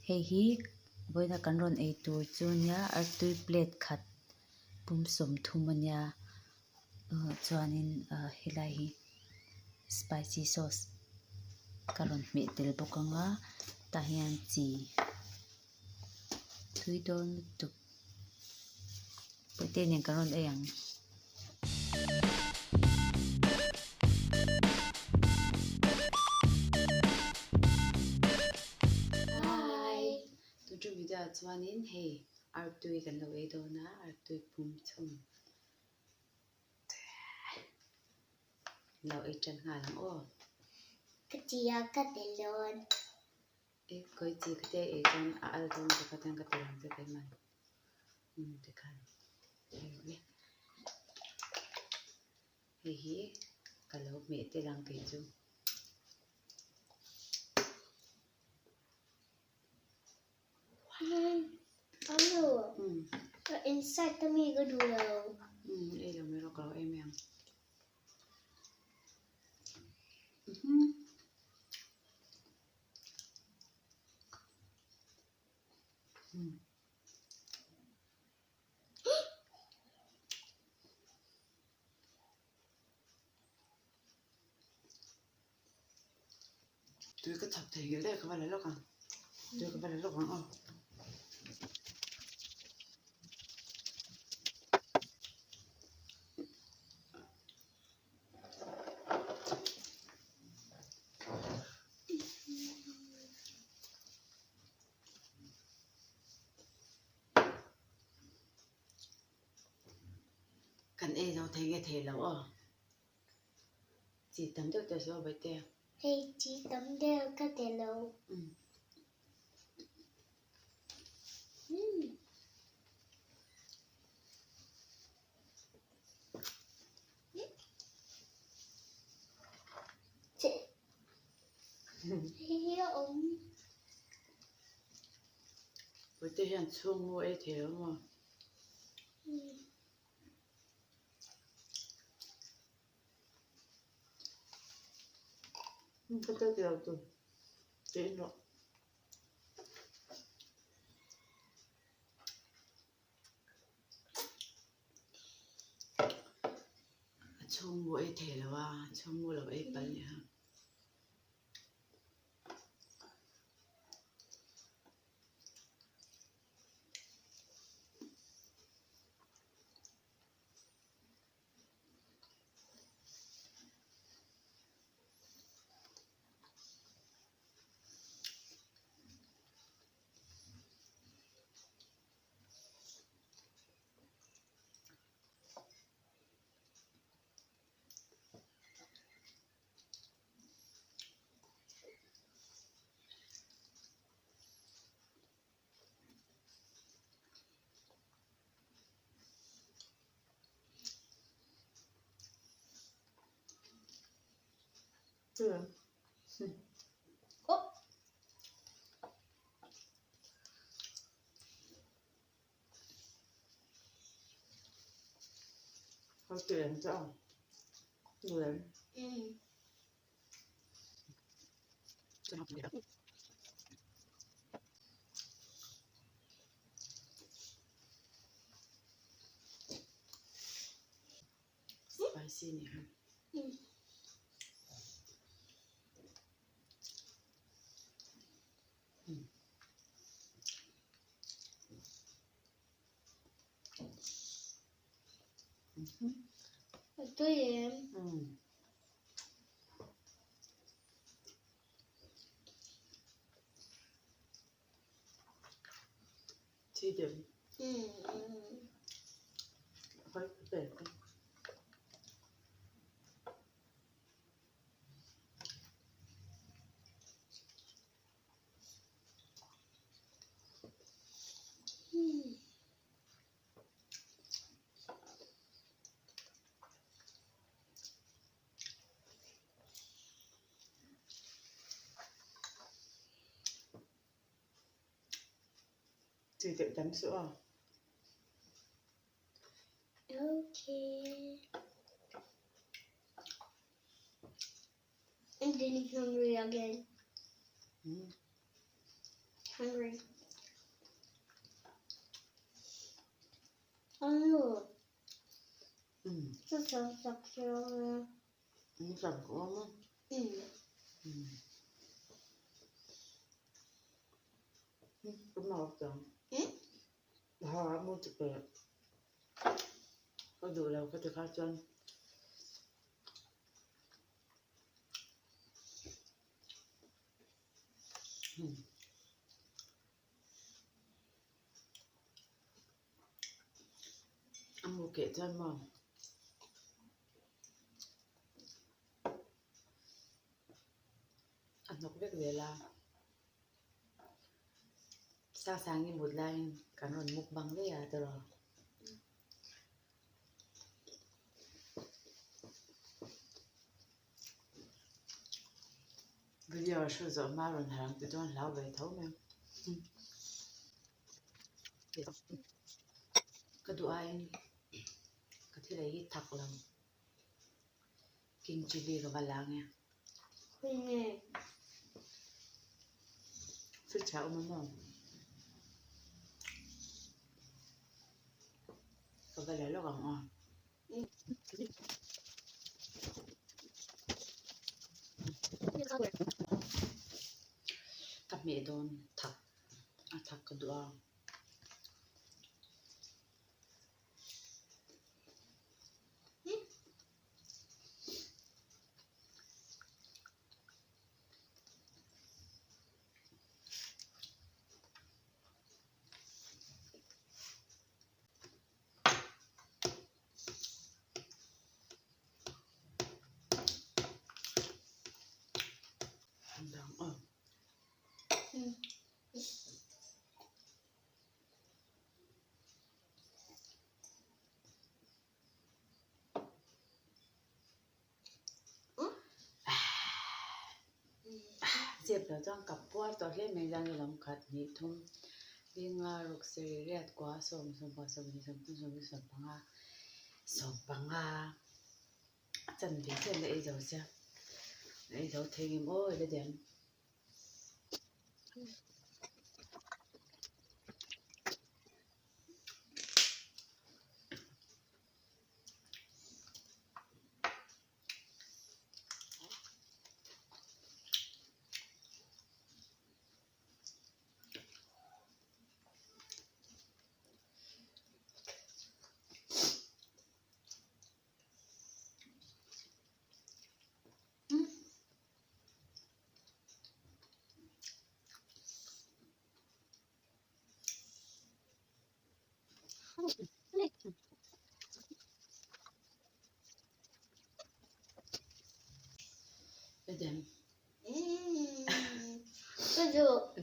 Hei hi vawiina kan rawn ei tur chu nia artui plate khat pum sawmthum a nia ah chuanin ah helai hi spicy sauce ka rawn hmeh tel bawk ang a tah hian chi tui dawn lutuk pawite nen kan rawn ei ang. Hi tun ṭum video ah chuanin hei artui kan lo ei dawn a artui pum chhum lo ei ṭan nghal ang aw. Ka ti a ka ti lawn. E kawi chi ka te ei chuan a al dawn bawk a chuan ka ti ang che keimah umm tikhan hei le hei hi ka lo hmeh tel ang kei chu. Ka inside a mi ka duh lo. Umm ei lo mai rawh ka lo ei mai ang. Tui ka chhak thei nghilh daih ka va la lawk ang tui ka va la lawk ang aw. Kan ei zo thei nge thei lo aw. Chi tam deuh teh suh aw Baihte. Hei chi tam deuh ka ti lo. Hei hi a awm. Baihte hian chhungmu ei thei lo maw? Ka tel tih loh tur tih in rawh. A chhungmu ei thei lo a, a chhungmu lo ei palh nia. Spicy nih kha. A tui em? Chi deuh. Chi deuh tam suh aw. Okay. I'm getting hungry again. Hungry. Anu. Ka sam sak chiang e. An sam ka awm a. Ka mau tang. Ha mu chu pe. Ka duh lo ka ti kha chuan. A mu keh chuan maw a hnawk vek zel a Sasang i mut laiin kan rawn mukbang daih a tiraw. Video a hrilh zawh hma rawn harh ang ti chuan hlau ve tho mai. Ka duh aiin ka thil ei hi thak lo king chilli ka va la ang e. Fridge ah a awm a maw? Ka va la lawk ang aw. Ka hmeh dawn thak a thak ka duh a. Zep lo chuan ka puar tawh hle mai zan lam khat hnih thum linga ruk sarih riat kua sawm sawmpakhat sawmpahnih sawmthum sawmli sawmpanga sawmpanga a chanve chiah la ei zo sia la ei zo thei ngem aw la diam.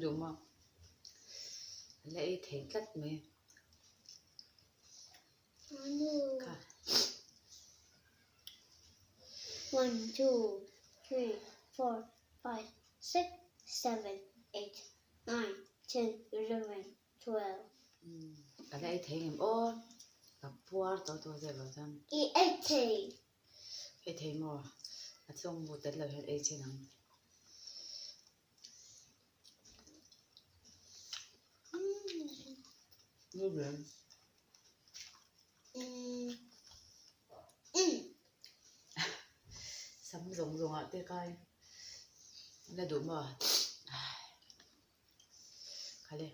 Duh maw? La ei thei tlat mai. Kha. One, two, three, four, five, six, seven, eight, nine, ten, 11, 12. Ka la ei thei ngem aw. Ka puar tawh tawh zet lo chuan. I ei thei. Ei thei maw? A chhung bu tel lo hian ei chin ang. Sam zawng zawng ah te kai la duh maw? Khale.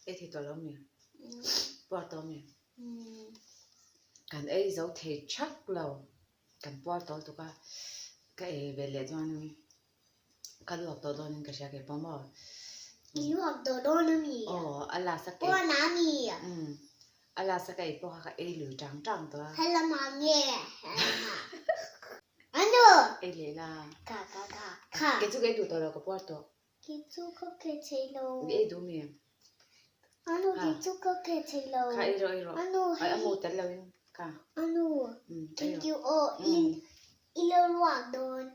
Ei thei tawh lo mi? Puar tawh mi? Kan ei zo thei thak lo. Kan puar tawh lutuk a, ka ei ve leh chuan ka luak tawh dawnin ka hria kei pawh maw. I luak tawh dawn a mi? Aw, a last a ka ei. Pawn a mi? Umm, a last a ka ei pawh kha ka ei lui tang tang tawh a. Helama nge? Helama. Anu! Ei leh la. Ka ka ka. Kha. Kei chu ka ei duh tawh lo ka puar tawh. Kei chu ka ke thei lo. I ei duh mi? Anu kei chu ka ke thei lo. Kha ei rawh ei rawh. Anu hei. A mu tel lo in kha. Anu thank you aw i lo luak dawn.